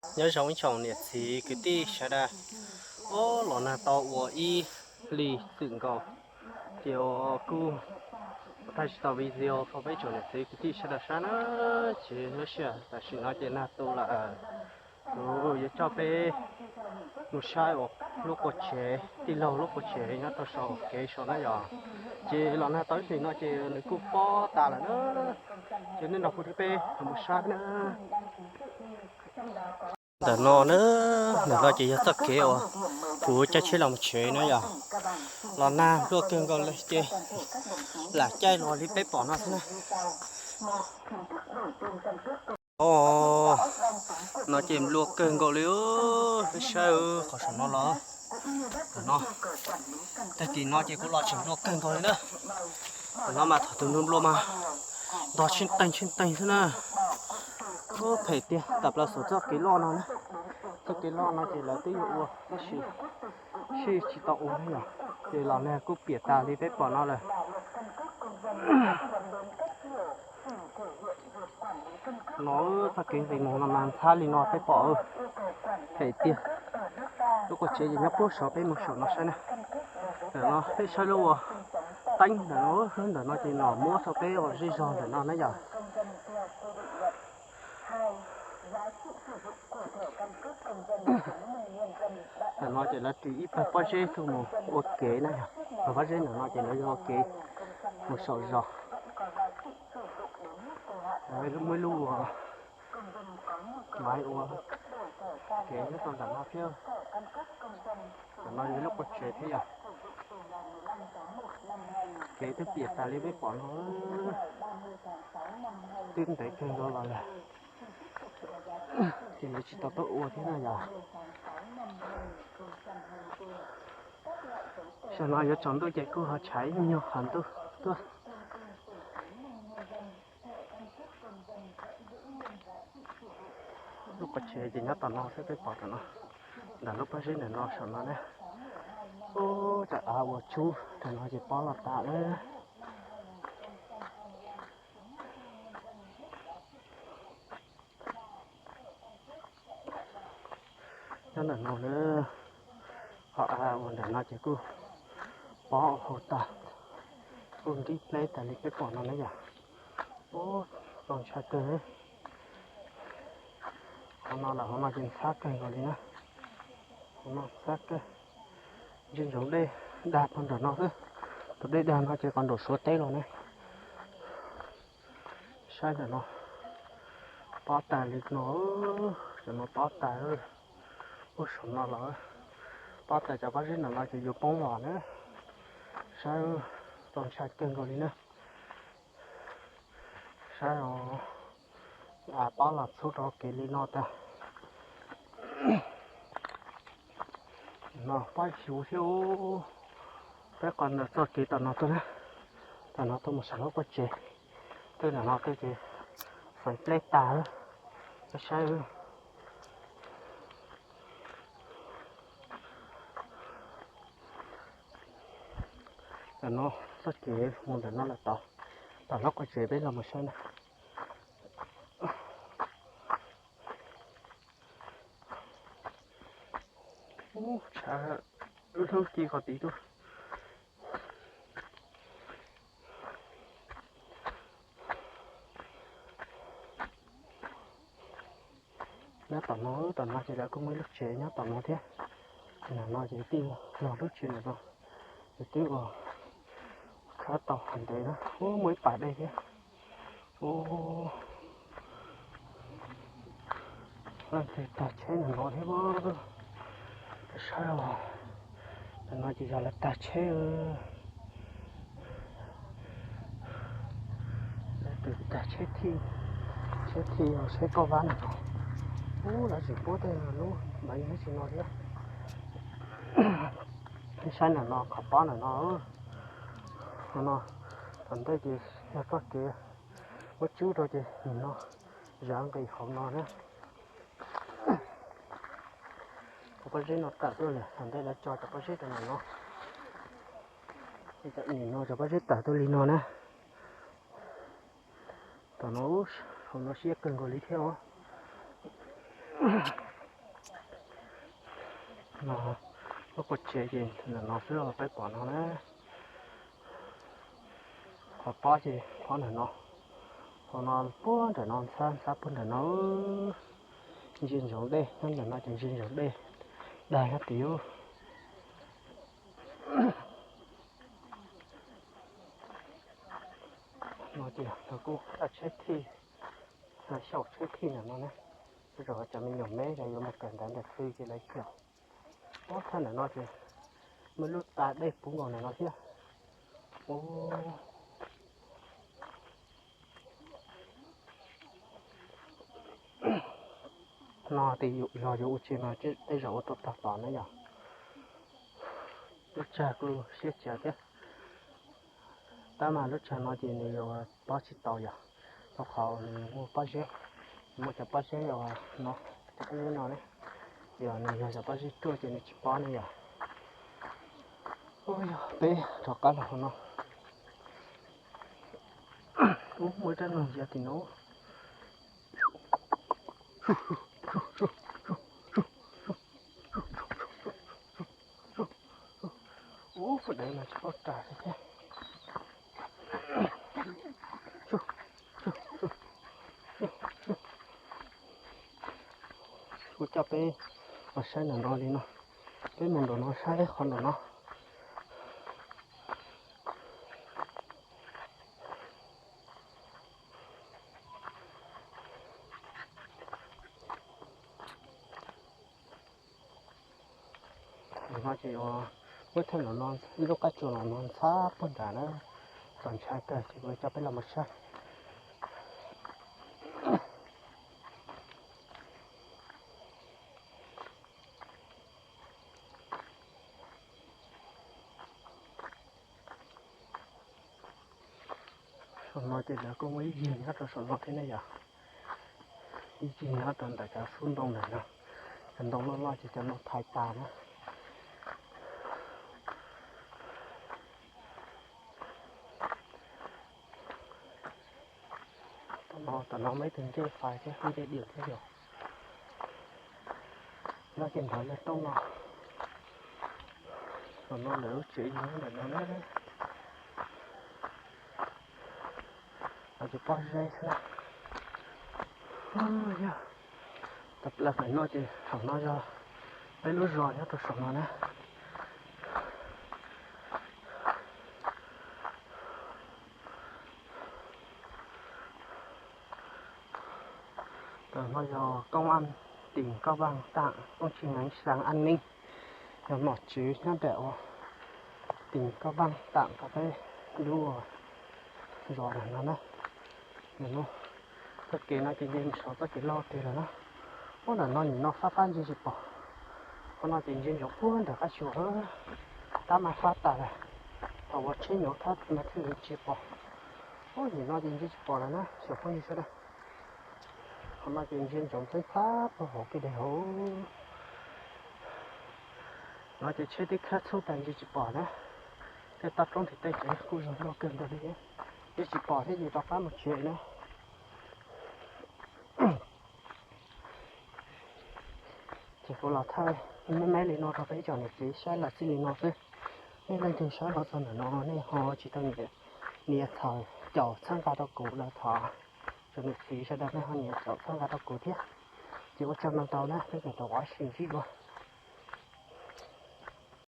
Nyob zoo ib tsoom niam txiv kwv tij sawv daws, ob los nag tau ua ib hlis txwm nkaus, ces kuj thaij tsis tau video rau peb tsoom niam txiv kwv tij sawv daws saib na. Ces lub sij hawm tam sim no ces nag tu lawm, kuv yuav coj peb mus saib uas lub qua tsev, tij laug lub qua tsev nyob rau saum kev saum na yom. Ces los nag tau ib hlis no ces nws kuj pob tas lawm na. Ces nej nrog kuv thiab peb mus saib na. Ntawm no na, ntawm no ces yog txoj kev uas kuv caij tsheb los mus tsev na yom. Los nag npluaj kawg nkaus li ces lam caij los li peb pom no xwb na. Os, no ces npluaj kawg nkaus li, peb saib qhov saum no los, ntawm no, tag kis no ces kuv los tseem npluaj kawg nkaus li na. Ntawm no mas thaum tus npluaj npluaj mas ntog tsheej teeg tsheej teeg xwb na. Ub, phem tiag, tawm plaws saum txoj kev loj no na. Txoj kev loj no ces lawv twb yuav ua tab sis sij tsis tau ua na yom, ces los nag kuj piam tas li peb pom no lawm. No txoj kev nqis mus no mas ntxhab li no peb pom, phem tiag. Lub qua tsev ces nyob puag saud, peb mus saum no saib na. Ntawm no peb saib lub ua teeb ntawm no, ntawm no ces nom muab rau peb ua zej zog ntawm no na yom. Ntawm no ces lawv ris ib pawg pob zeb tuaj mus ua kev na yom. Pawg pob zeb ntawm no ces lawv yog ua kev mus saum zos. Muaj ib lub ua, muaj ib ua kev nyob rau ntawm no thiab. Ntawm no yog lub qua tsev thiab yom. Kev twb piam tas li peb pom no, twb ntev kawg nkaus los lawm, ces lawv tsis tau tuaj ua thiab na yom. Tam no yuav tsaus ntuj ces kuj ho tshav ib nyuag qhov ntuj tuaj. Lub qua tsev ces nyob tom no xwb, peb pom tom no, ntawm lub pob zeb ntawm no saum no na. Ub, cov av uas tsub ntawm no ces pob los tas lawm. Nyob ntawm no na, qhov av uas ntawm no ces kuj pob hau tas, kuj nrib pleb tas li peb pom no na yom. Ub, txaus ntshai kawg. Qhov no los hauv no ces ntxhab kawg nkaus li na. Hauv no ntxhab kawg. Ntsia ntsoov dej dag puag nram no xwb. Tus dej dag no ces qhov nraum Suav teb los ne. Saib ntawm no, pob tas li no, cov no pob tas. Ub, saum no los pob tas, cov pob zeb ntawm no ces yuav poob los na. Saib, txaus ntshai kawg nkaus li na. Saib, av pob los txhub rau kev li no tas. No pob xyuv thiab. Peb qhov ntawm txoj kev tom no tuaj na, tom no tuaj mus saum lub pob tsev, twb ntawm no tuaj ces fais pleb tas. Peb saib, ntawm no txoj kev mus ntawm no lawm tod, tom lub pob tsev peb los mus saib na. Ub, tshav hlub ci qhov tid tuaj. Nyob tom no, tom no ces lawv kuj muaj ib lub tsev nyob tom no thiab. Ntawm no ces twb yog lub tsev ntawm no, ces twb ua khab tau qhov ntev na. Ub, muaj ib pas dej thiab. Ub, leej twg tag tsheb ntawm no thiab. Saib os, ntawm no ces yog lawv tag tsheb. Lawv tag tsheb thij, tsheb thij, tsheb kauj vab ntawm no. Ub, lawv tseem puab tej lub npav yeej tsis no thiab. Saib ntawm no, qhov pob ntawm no, no, tom ntej ces yog txoj kev muab tsub rau ces nim no zov nqis hauv no na. Cov pob zeb no tawm tuaj lawm, tom ntej lawv tso cov pob zeb rau ntawm no. Nim no cov pob zeb tawm tuaj li no na. Tom no, hauv no siab kawg nkaus li thiab os. No, lub qua tsev ces ntawm no xwb os, peb pom no na. Qhov pob ces pob ntawm no, hauv no puag nram no ntxhab ntxhab puag nram no. Ntsia ntsoov dej, nyob ntawm no ces ntsia ntsoov dej dag nyob tid. No ces lawv kuj tsheb thij, lawv xyaum tsheb thij ntawm no na, rau cov me nyuam me los yuav mus kawm ntawv ntawm xwb ces lawv xyaum. Ub, thaj ntawm no ces muaj lub ta dej puv nkaus ntawm no thiab. Ub, no ces yog yuav ua tsev mas tej zaum ua tau tag tom na yom. Lub tsag kuj siab tsis thiab, tab mas lub tsag no ces nws yuav pob tsis tau yom, rau qhov nws muaj pob zeb, nws muaj cov pob zeb uas no, cov pob zeb no ne, yog nws yog cov pob zeb ruaj ces nws tsis pob ne yom. Ub, yog peb rov qab los hauv no. Ub, muaj ib rab noog yav tim no. Ub, daim no tsis paub ras li thiab. Kuv coj peb los saib ntawm no li no, peb mus ntawm no saib qhov ntawm no. Ntawm no ces muab thaj ntawm no, lub qab tsuas no ntxhab puag nrad na, txaus ntshai kawg ces kuv coj peb los mus saib. Saum no ces lawv kuj muaj ib yig nyob rau saum no thiab ne yom. Ib yig nyob rau ntawm cov xub ntoo ntawm no, cov ntoo loj loj ces cov ntoo thaiv tas na. Tam no muaj ib tug ncej fais thiab ncej diam thiab yom. No ces nrov lawv rooj no. Tam no lawv lub tsev yog ntawm no na. Lawv cov pob zeb xwb na. Yog, tawm plaws ntawm no ces saum no yog peb lub zos nyob rau saum no na. Tam no yog công an tỉnh Cao Bằng tặng công trình ánh sáng an ninh, yog nom tswv nyob ntawm uas tỉnh Cao Bằng tặng rau peb lub zos ntawm no na. Txoj kev no ces nce mus saum txoj kev loj tiag lawm na. Ub, ntawm no nim no fab fab ntsia tsis pom. Qhov no ces ntsia ntsoov puag ntawm qab tsuas, tab mas fab tas lawm. Thaum uas tsheb nyuam fab mas thiaj li ntsia pom. Ub, nim no ces ntsia tsis pom lawm na cov phooj ywg sawv daws. Qhov no ces ntsia ntsoov txeeb txhab puag hauv kev dej hauv. No ces tsheb twb khab txhub tas ntsia tsis pom na. Tej toj roob tim tej ces kuj zoo nkauj kawg nkaus li. Ntsia tsis pom thiab ces rov qab mus tsev na. Ces kuv los thaij me me li no rau peb cov niam txiv saib los txij li no xwb. Nej leej twg saib los txog ntawm no nej ho tsis tau nias txhawb caum txhawb nqa rau kuv los thov cov niam txiv sawv daws nej ho nias caum txhawb nqa rau kuv thiab. Ces ua tsaug ntau ntau na, peb mam rov qab sib ntsib dua.